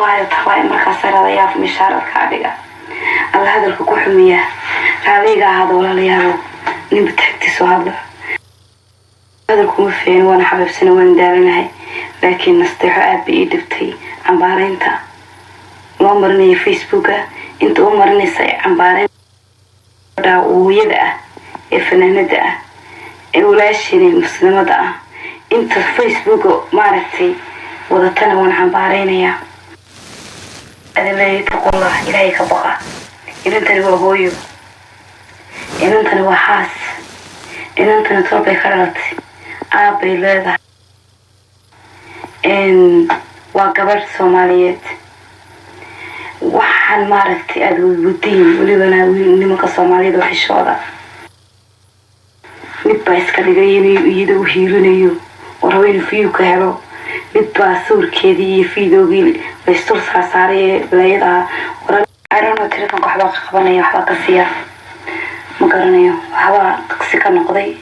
Tolaayo, tolaayo, markaas radayaaf mishaaradka adhiga alla hadalka ku xumiya. Raaliga ahaada, walaalayaalow. Ninba taagtiisu hadla, hadalkuma fiicin. Waana xabiibsana, waan daalanahay, laakiin Nasteexo aad bay ii dhibtay. Cambaaraynta loo marinayo Facebooka, inta u marinaysa ee cambaareyn hooyada ah ee fanaanada ah ee walaashiina muslimada ah, inta Facebooka maaragtay wadatana, waan cambaareynayaa. Adin leeyahay, taqullah, Ilaahay ka baqa. Inantani waa hooyo, inantani waa xaas, inantani tolbay ka dhalatay, aabbay leedahay, waa gabadh Soomaaliyeed. Waxaan maaragtay aada wadwadayn welibana nimanka Soomaaliyada oo xishooda. Mid baa iska dhigay inuu iyada u hiilinayo oo rabo inuu view ka helo. Mid baa sawirkeedii iyo videogii laysdul saarsaaray ee balaayada waran. Telefonka waxbaa ka qabanaya, waxbaa ka siiya, ma garanayo, waxbaa si ka noqday,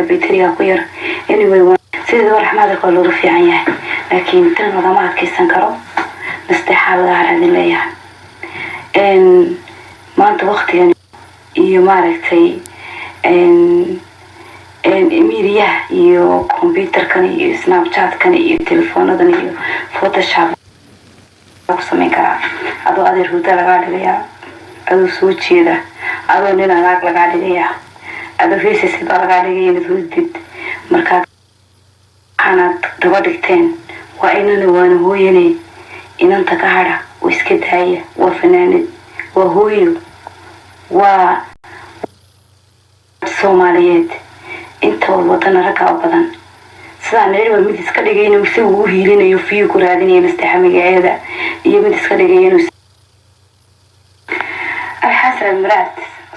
bayteriga ku yar. Anyway, sideedaba raxmaadka waa looga fiican yahay, laakiin tan lagama adkeysan karo. Nasteexaa laga haraadin leeyahay maanta waktigan iyo maaragtay miidiyaha iyo computerkan iyo Snapchatkan iyo telefoonadan iyo Photoshop ku samayn karaa. Adoo adeer hurda lagaa dhigayaa, adoo soo jeeda, adoo nin anaag lagaa dhigayaa, adoo heesaysid baa lagaa dhigaya inaad hurdid. Markaa waxaanaad daba dhigteen waa inana, waana hooyane. Inanta ka hadha oo iska daaya. Waa fanaanad, waa hooyo, waa Soomaaliyeed. Inta wadana raggaa u badan sidaa niriba mid iska dhigay inuu isagu u hiilinayo, view ku raadinayo Nasteexa magaceeda, iyo mid iska dhigay inuu Alxasan Muraad.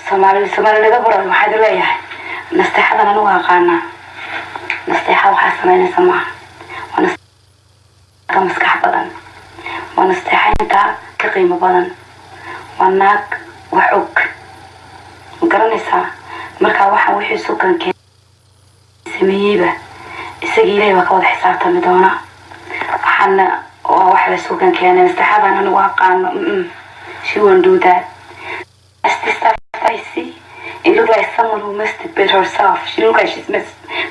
Soomaali, Soomaali laga baro. Waxaad leeyahay, Nasteexadan anigu aqaanaa. Nasteexa waxaa samaynaysa maaha. Waa ka maskax badan, waa Nasteexa intaa ka qiimo badan, waa naag wax og, ma garanaysaa? Markaa waxaan wixii sukankee sameeyeyba isaga Ilahay baa ka wada xisaabtami doona. Waxaana waa wax la sukan keenay. Nasteexadan anigu aqaano, she won't do that. As the stuff I see, it looked like someone who masturbate herself. She looked like she's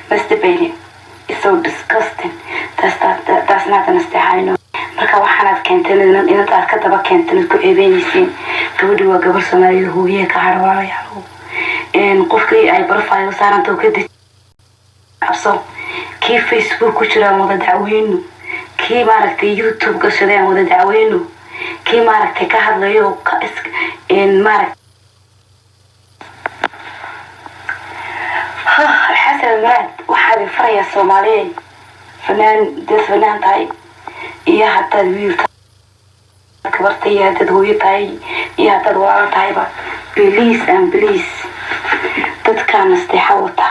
masturbating. It's so disgusting. That's not the Nasteexa I know. Marka waxaanaad keenteen, inanta aad ka daba keenteen, ad ku ceebeynaysiin gabadhi, waa gabar Soomaalida, hooyaha ka hadha. Walaalayaal, qofkii ay profile saaranta ka cabso, kii Facebook ku jiraan wada dacweyno, kii maaragtay YouTube gashadeen wada dacweyno, kii maaragtay ka hadlayo ka maaragtay. Alxasan Muraad, waxaa idin farayaa, Soomaaliyeed, fanaan dad fanaan tahay iyo haddaad wiil gabarta iyo haddaad hooyo tahay iyo haddaad walaalo tahayba, please and please, dadkaa Nasteexa wata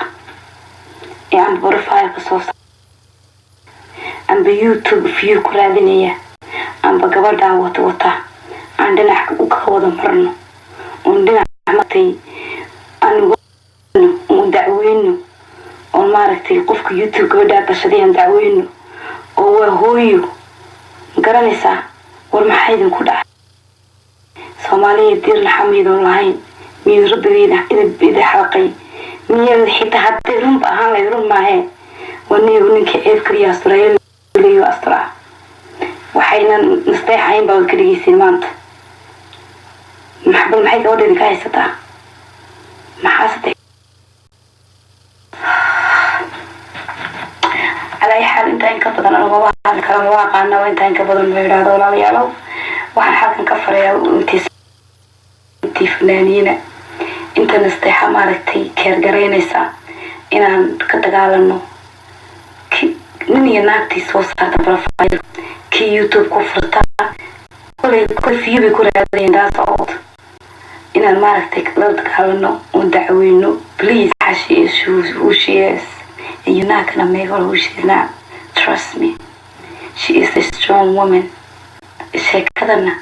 ee amba profileka soo amba YouTube view ku raadinaya amba gabadhaa wata wata, aan dhinac ka wada marno oon dhinac martay aan oon dacweyno, oon maaragtay qofka YouTube gabadhaa gashaday aan dacweyno, oo waa hooyo, ma garanaysaa? War maxaa idinku dhacay, Soomaaliya? Diir naxa miydon lahayn? Miyuu Rabbiga idin xalqay? Miya xitaa hadday runba ahaan lahayd, run maahee. Waa nigu ninkii ceeb kaliya astureeyo asturaa. Waxayna Nasteexayn baa ka dhegeysiin maanta. Bal maxay gabadha idinka haysataa? Maxaa saddex? Calaa xaal, intaa in ka badan anugama hadli karo, maba aqaanaba intaa in ka badan ma yidhaahdo. Walaalayaalow, waxaan halkan ka farayaa intii fanaaniina, inta Nasteexa maaragtay keergaraynaysa, inaan ka dagaalano nin iyo naagtii soo saarta profile, kii YouTube ku furta. Kolay kol view bay ku raadayeen. Taas oo inaan maaragtay la dagaalano oon dacweyno, please. She is who she is and you're not gonna make her who she is not. Trust me, she is a strong woman. Sheekadana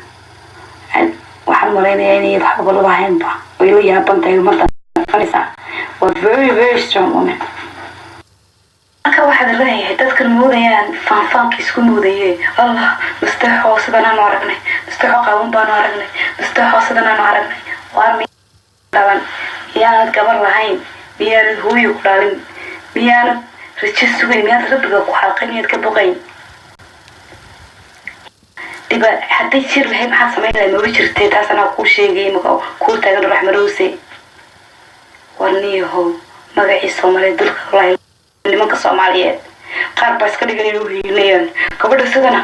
waxaan malaynayaa inay waxbaba lahaynba, way la yaaban tahay ummadda fanaysaa. Waa very, very strong woman. Marka waxaad leeyahay, dadkan moodayaan faanfaanka isku moodaye, Allah, Nasteexoo. Sidanaanu aragnay, Nasteexo qaawan baanu aragnay, Nasteexo sidanaanu aragnay. Waar dhalan, miyaanad gabar lahayn? Miyaanad hooyo ku dhalin? Miyaanad rajo sugayn? Miyaanad Rabbiga ku xalqay? Miyaad ka boqayn? Dhiba hadday jir lahayd, maxaad samayn lahayd? Maba jirtee. Taas anaa kuu sheegay imaka kuu taagan Raxmarowse. War niyahow, magacii Soomaaliyeed dulka, wallaahi nimanka Soomaaliyeed qaar baa iska dhigan inuu hiilinayaan gabadha. Sidana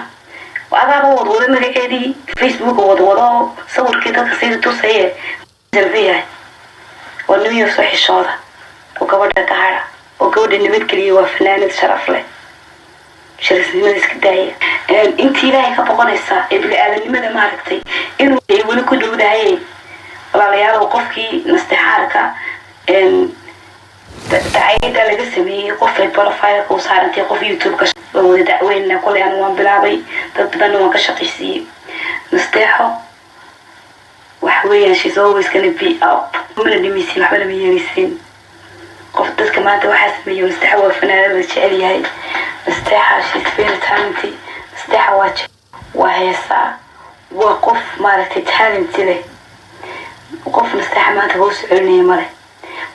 adaaba wadwado magaceedii Facebooka wadwado, sawirkii dadka sii tusaye muxuu yahay? Waa nimanyo soo xishooda oo gabadha ka hara oo gabadha nabadgeliya. Waa fanaanad sharaf leh, sharafnimada iska daaya. Intii Ilaahay ka boqonaysa ee bini-aadanimada maaragtay inuu ay weli ku dhowdahay. Walaalayaalow, qofkii nasteexaarka dacayada laga sameeyey, qof ay profileka u saarantay, qof YouTube-ka, waan wada dacweynna. Kolay anigu waan bilaabay, dad badanna waan ka shaqaysiiyey. Nasteexo waxa weeyaan, she's always gonna be up. Mana dhimaysiin, waxbana ma yeelaysiin. Qof dadka maanta waxaa sameeyey, Nasteexa waa fanaanada la jecel yahay. Nasteexa, she's very talented. Nasteexa waa heesaa, waa qof maaragtay talent leh. Qof Nasteexa maanta hoos celinaya male.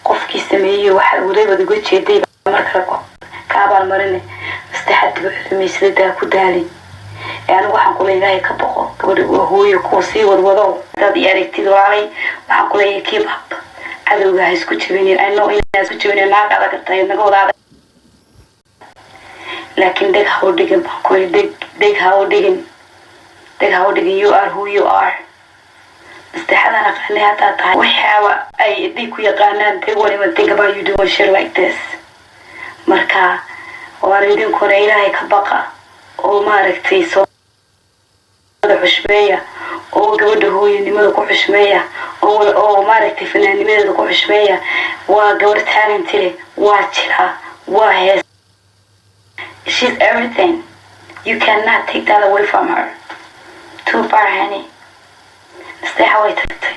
Qofkii sameeyey waxa walibaad uga jeeday mar kale ka abaalmarine. Nasteexa dib u xumaysada daa ku daalin ee anigu waxaan kule, Ilaahay ka boqo. Gabadha waa hooyo. Kuwa sii wadwadow, hadaad i aragtid walaalay, waxaan kuleeyahay keep up. Cadowga ha isku jabinin. I know inaa isku jabinin, naag adag tahay, naga wada adag, laakiin dheg ha u dhigin baan kule. Dheg, dheg ha u dhigin, dheg ha u dhigin. You are who you are. Nasteexadan aqaanay haddaa tahay, waxyaaba ay day ku yaqaanaan, they won't even think about you doing shit like this. Marka waar idinkuna Ilaahay ka baqa oo maaragtay soo xushmeeya oo gabadha hooyanimada ku xushmeeya oo maaragtay fanaannimadeeda ku xushmeeya. Waa gabar talent leh, waa jiraa, waa hees. She's everything. You cannot take that away from her. Too far, honey. Nasteexa way tagtay.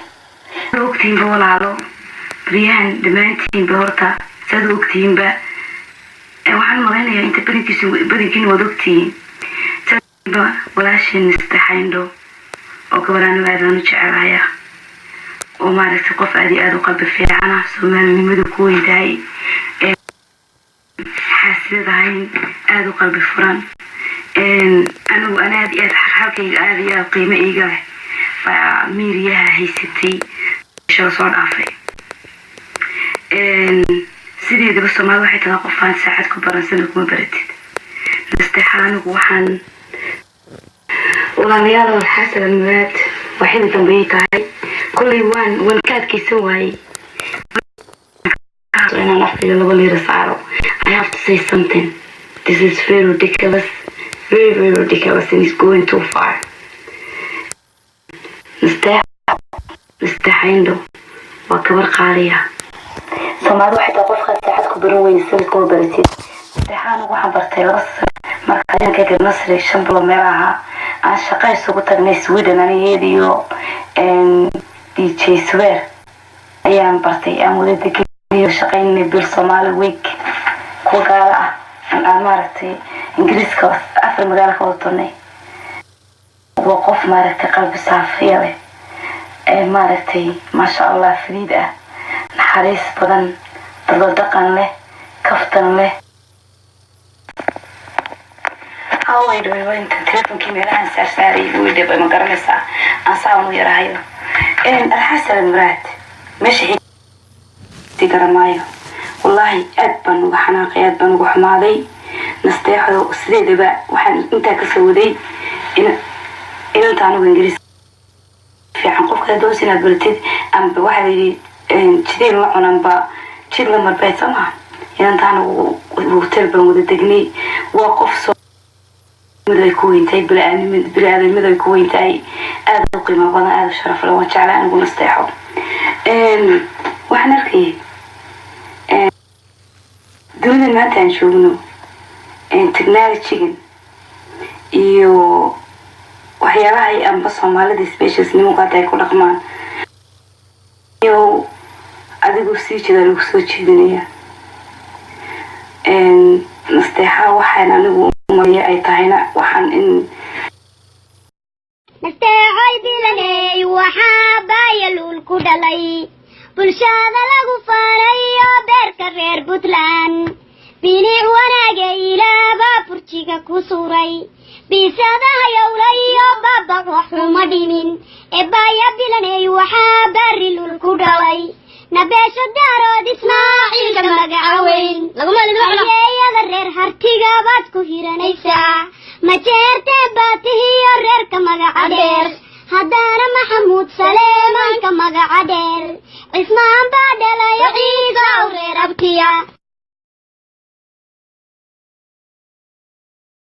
Ogtihiinba walaalo, baryahan dhammaantiinba horta saad u ogtihiinba, waxaan malaynayaa inta badankiisu, badankiina waad ogtihiin ba, walaasheen Nasteexa Indho oo gabar anigu aad aan u jecelaya oo maaragtay qof aad iyo aada u qalbi fiicana, Soomaalinimadu ku weyn tahay, xaasidad ahayn, aada u qalbi furan, anigu an aad iyo aad xalkayga aada iyo aada qiimo iiga leh, baa miiriyaha haysatay shala soo dhaafay. Sideedaba Soomaalida waxay tahay, qofaan saacad ku baran sana kuma baratid. Nasteexa anigu waxaan, walaalayaal, Xasan Almuraad waa xili dambeeyay tahay. Kolley waan ka adkeysan waayey inaan afkayga laba liira saaro. I have to say something. This is very ridiculous, very, very ridiculous, and it's going too far. Nasteexa Indho waa gabar qaaliya. Soomaalida waxay tahay, qofkaad saacad ku baran weyne sanad kuma baratid. Nasteexa anigu waxaan bartay 2 sano marka ayankayga Nasri 5 bilood meel ahaa aan shaqo isugu tagnay Sweden. Anigeed iyo DJ Swear ayaan bartay, aan wada degan shaqaynay bil Somali Week, kuwa gaalo ah aan maaragtay Ingiriiska afar magaalo ka wada tonay. Waa qof maaragtay qalbi saafiya leh, ee maaragtay maasha Allah, fariid ah, naxariis badan, dadla dhaqan leh, kaftan leh. Away dhawey intan telefonkii meelahan saarsaaray wuu dhibay, ma garanaysaa? Aan saawan u yarahayo. Alxasan Muraad meesha xigti garamaayo. Wallaahi aad baan uga xanaaqay, aad baan uga xumaaday. Nasteexo sideedaba waxaan intaa kasoo waday inanta anigu Ingiriis fiican. Qofka doos inaad baratid amba waxaa layidhi jideen la cunanba jid la marbeed soo maha. Inanta anigu hotel baan wada degnay. Waa qof soo ay ku weyntahay, bini-aadamnimada ay ku weyntahay, aada u qiimo badan, aada u sharaf leh. Waan jeclaa anigu Nasteexo. Waxaan arkayay dunidan maanta aan joogno, technologygan iyo waxyaalaha ay amba Soomaalida specials nimanku hadda ay ku dhaqmaan iyo adigoo sii jeeda lagu soo jeedinaya. Nasteexa waxaan anigu umaya ay tahayna waxaan in Nasteexoy bilaney, waxaa baayaluul ku dhalay bulshada lagu faanayo beerka reer Puntland. Bilic wanaagay ilaabaa burjiga ku suray, biisadaha yowlayo baabaq waxuma dhimin. Eebaya bilaney, waxaa barilul ku dhalay nabeesho Daarood Ismaaciilka magaca weyn. Hayeeyada reer Hartiga baad ku hiranaysaa, Majeertee baatihiyo reerka magaca dheer. Haddana Maxamuud Saleemaanka magaca dheer, Cismaan baa dhalayo Ciisow reer abtiya.